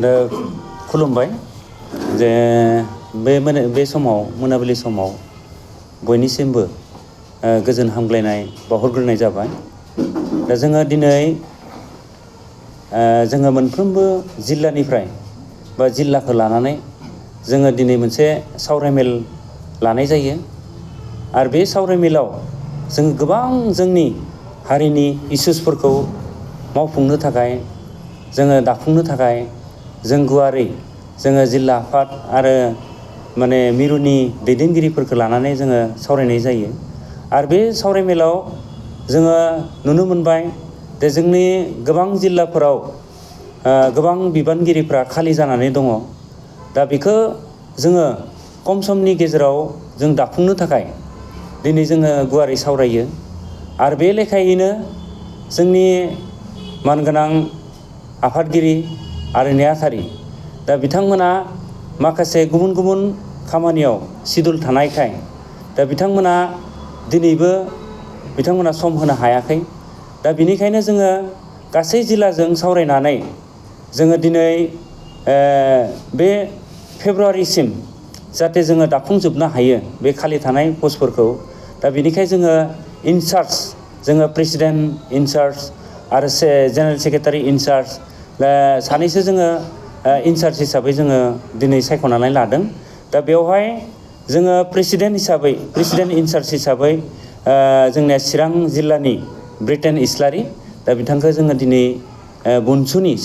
दा खुलुमबाय जे बे समाव मोनाबिलि समाव बयनिसिमबो गोजोन हामग्लायनाय बावहरग्रोनाय जाबाय। दा जोङो दिनै जोङो मोनफ्रोमबो जिल्लानिफ्राय बा जिल्लाखौ लानानै जोङो दिनै मोनसे सावरायमेल लानाय जायो आरो बे सावरायमेलाव जों गोबां जोंनि हारिनि इसुसफोरखौ मावफुंनो थाखाय जोङो दाफुंनो थाखाय जों गुवारै जोङो जिल्ला आफाद आरो मिरुनि दैदेनगिरिफोरखौ लानानै जोङो सावरायनाय जायो। आरो बे सावरायमेलाव जोङो नुनो मोनबाय जे जोंनि गोबां जिल्लाफोराव गोबां बिबानगिरिफ्रा खालि जानानै दङ। दा बेखौ जोङो खम समनि गेजेराव जों दाफुंनो थाखाय दिनै जोङो गुवारै सावरायो। आरो बे लेखायैनो जोंनि मानगोनां आफादगिरि आरो नेहाथारि दा बिथांमोना माखासे गुबुन गुबुन खामानियाव सिडुल थानायखाय दा बिथांमोना सम होनो हायाखै। दा बिनिखायनो जोङो गासै जिल्लाजों सावरायनानै जोङो दिनै बे फेब्रुवारिसिम जाहाथे जोङो दाफुंजोबनो हायो बे खालि थानाय पस्टफोरखौ। दा बिनिखाय जोङो इनचार्ज जोङो प्रेसिडेन्ट इनचार्ज आरो जेनेरेल सेक्रेटारि इनचार्ज सानैसो जोङो इनचार्ज हिसाबै जोङो दिनै सायख'नानै लादों। दा बेवहाय जोङो प्रेसिडेन्ट इनचार्ज हिसाबै जोंनिया चिरां जिल्लानि ब्रिटेन इस्लारि दा बिथांखौ जोङो दिनै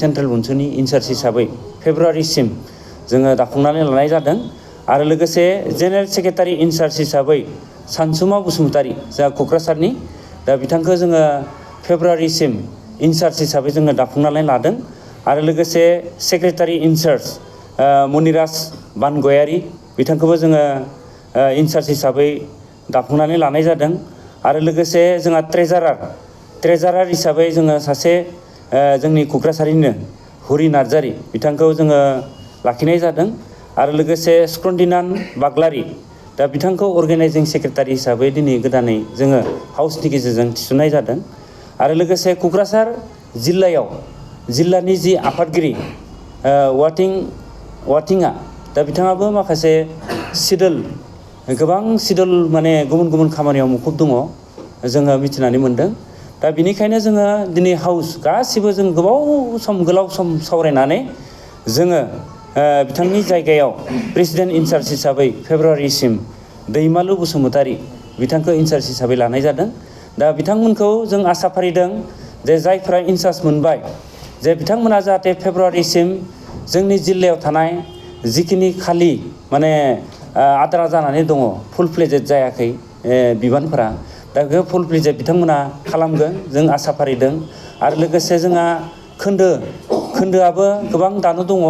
सेन्ट्रेल बुनसुनि इनचार्ज हिसाबै फेब्रुवारिसिम जोङो दाफुंनानै लानाय जादों। आरो लोगोसे जेनेरेल सेक्रेटारि इनचार्ज हिसाबै सानसुमा बसुमतारी जा क'क्राझारनि दा बिथांखौ जोङो फेब्रुवारिसिम इनचार्ज हिसाबै जोङो दाफुंनानै लादों। आरो लोगोसे सेक्रेटारि इनचार्ज मनिराज बानगयारी बिथांखौबो जोङो इनचार्ज हिसाबै दाफुंनानै लानाय जादों। आरो लोगोसे जोंहा ट्रेजारार हिसाबै जोङो सासे जोंनि क'क्राझारिनो हुरि नार्जारी बिथांखौ जोङो लाखिनाय जादों। आरो लोगोसे स्कन्दिनान बाग्लारी दा बिथांखौ अर्गेनाइजिं सेक्रेटारि हिसाबै दिनै गोदानै जोङो हाउसनि गेजेरजों थिसननाय जादों। आरो लोगोसे क'क्राझार जिल्लानि जि आफादगिरि वाटिङा दा बिथाङाबो माखासे गोबां सिडुल गुबुन गुबुन खामानियाव मुखुब दङ जोङो मिथिनानै मोनदों। दा बिनिखायनो जोङो दिनै हाउस गासिबो जों गोलाव सम सावरायनानै जोङो बिथांनि जायगायाव प्रेसिडेन्ट इनचार्ज हिसाबै फेब्रुवारिसिम दैमालु बसुमतारी बिथांखौ इनचार्ज हिसाबै लानाय जादों। दा बिथांमोनखौ जों आसा फारिदों जे जायफ्रा इनचार्ज मोनबाय जे बिथांमोना जाहाथे फेब्रुवारिसिम जोंनि जिल्लायाव थानाय जिखिनि खालि आद्रा जानानै दङ फुल फ्लेजेड जायाखै बिबानफोरा दा बे फुल फ्लेजेड बिथांमोना खालामगोन जों आसा फारिदों। आरो लोगोसे जोंहा खोन्दोआबो गोबां दानो दङ।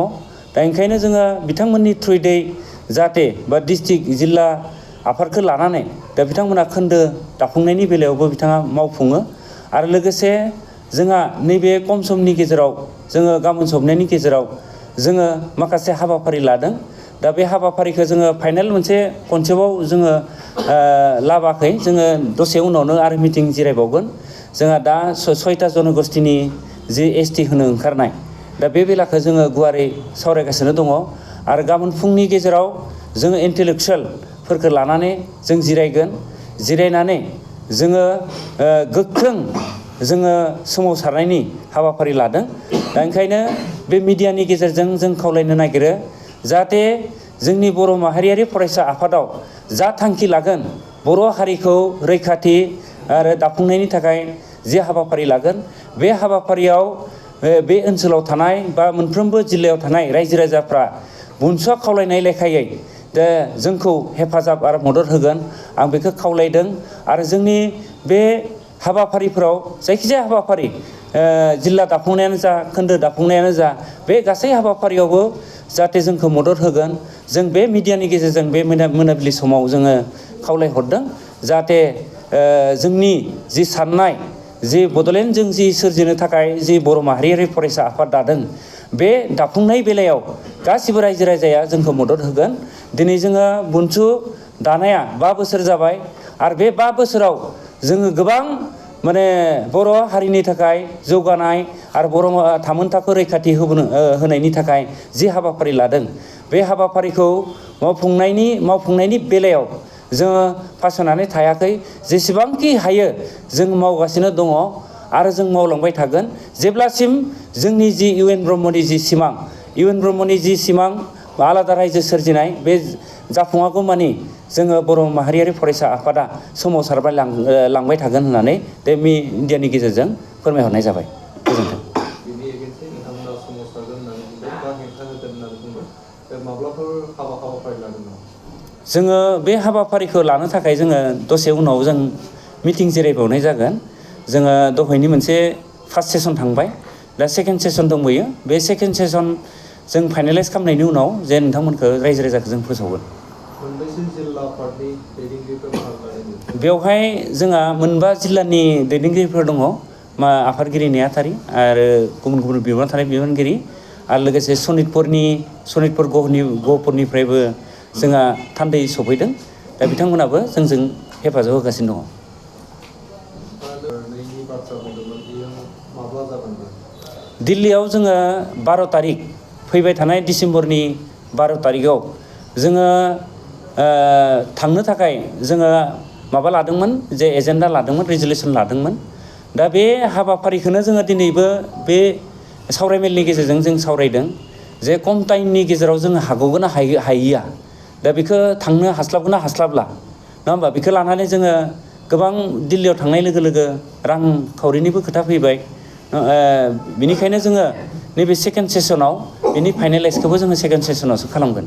दा ओंखायनो जोङो बिथांमोननि थ्रुयै जाहाथे बा डिस्ट्रिक्ट जिल्ला आफादखौ लानानै दा बिथांमोना खोन्दो दाफुंनायनि बेलायावबो बिथाङा मावफुङो। आरो लोगोसे जोंहा नैबे खम समनि गेजेराव जोङो गाबोन सबनायनि गेजेराव जोङो माखासे हाबाफारि लादों। दा बे हाबाफारिखौ जोङो फाइनेल मोनसे कनसेप्टआव जोङो लाबाखै। जोङो दसे उनावनो आरो मिटिं जिरायबावगोन। जोंहा दा 6टा जनगोष्ठीनि जि ST होनो ओंखारनाय दा बे बेलाखौ जोङो गुवारै सावरायगासिनो दङ। आरो गाबोन फुंनि गेजेराव जोङो इन्टेलेक्सुयेलफोरखौ लानानै जों जिरायनानै जोङो गोख्रों जोङो सोमावसारनायनि हाबाफारि लादों। दा ओंखायनो बे मिडियानि गेजेरजों जों खावलायनो नागिरो जाहाथे जोंनि बर' माहारियारि फरायसा आफादाव जा थांखि लागोन बर' हारिखौ रैखाथि आरो दाफुंनायनि थाखाय जे हाबाफारि लागोन बे हाबाफारियाव बे ओनसोलाव थानाय बा मोनफ्रोमबो जिल्लायाव थानाय रायजो राजाफ्रा बुनसुआ खावलायनाय लेखायै दा जोंखौ हेफाजाब आरो मदद होगोन आं बेखौ खावलायदों। आरो जोंनि बे हाबाफारिफोराव जायखिजाया हाबाफारि जिल्ला दाफुंनायानो जा खोन्दो दाफुंनायानो जा बे गासै हाबाफारियावबो जाहाथे जोंखौ मदद होगोन जों बे मिडियानि गेजेरजों बे मोनाबिलि समाव जोङो खावलायहरदों। जाहाथे जोंनि जि साननाय जि बड'लेण्डजों जि सोरजिनो थाखाय जि बर' माहारियारि फरायसा आफाद दादों बे दाफुंनाय बेलायाव गासिबो रायजो राजाया जोंखौ मदद होगोन। दिनै जोङो बुनसु दानाया 5 बोसोर जाबाय आरो बे 5 बोसोराव जोङो गोबां माने बर' हारिनि थाखाय जौगानाय आरो बर' थामोनथाखो रैखाथि होनायनि थाखाय जि हाबाफारि लादों बे हाबाफारिखौ मावफुंनायनि बेलायाव जोङो फासयनानै थायाखै जेसेबांखि हायो जों मावगासिनो दङ आरो जों मावलांबाय थागोन जेब्लासिम जोंनि जि इउ.एन. ब्रह्मनि जि सिमां आलादा रायजो सोरजिनाय बे जाफुङागौ मानि जोङो बर' माहारियारि फरायसा आफादा सोमावसारबाय लांबाय थागोन होननानै बे मिडियानि गेजेरजों फोरमायहरनाय जाबाय। गोजोन्थों। बिनि एगेन्सै नोंथांमोना सोमावसारगोन होननानै बुंदों बा हेंथा होगोन होननानै बुंदों माब्लाफोर हाबाफारि लादों नामा? जोङो बे हाबाफारिखौ लानो थाखाय जोङो दसे उनाव जों मिटिं जिरायबावनाय जागोन। जोङो दहायनि मोनसे फार्स्ट सेसन थांबाय दा सेकेन्ड सेसन दंबोयो बे सेकेन्ड सेसन जों फाइनालाइज खालामनायनि उनाव जे नोंथांमोनखौ रायजो राजाखौ जों फोसावगोन। मोनबेसे जिल्ला आफादनि दैदेनगिरिफोर बाहागो लादों? बेवहाय जोंहा मोनबा जिल्लानि दैदेनगिरिफोर दङ आफादगिरि नेहाथारि आरो गुबुन गुबुन बिबानाव थानाय बिबानगिरि आरो लोगोसे सनितपुर गहपुरनिफ्रायबो जोंहा थान्दै सफैदों दा बिथांमोनाबो जोंजों हेफाजाब होगासिनो दङ। दिल्लीयाव जोङो 12 तारिख फैबाय थानाय डिसेम्बरनि 12 तारिखआव जोङो थांनो थाखाय जोङो माबा लादोंमोन जे एजेन्डा लादोंमोन रिजुलेसन लादोंमोन दा बे हाबाफारिखौनो जोङो दिनैबो बे सावरायमेलनि गेजेरजों जों सावरायदों जे खम टाइमनि गेजेराव जोङो हागौगोन ना हायिया दा बेखौ थांनो हास्लाबगोन ना हास्लाबला नङा होमबा बेखौ लानानै जोङो गोबां दिल्लीयाव थांनाय लोगो लोगो रांखावरिनिबो खोथा फैबाय बिनिखायनो जोङो नैबे सेकेन्ड सेसनाव बिनि फाइनालाइजखौबो जोङो सेकेन्ड सेसनावसो खालामगोन।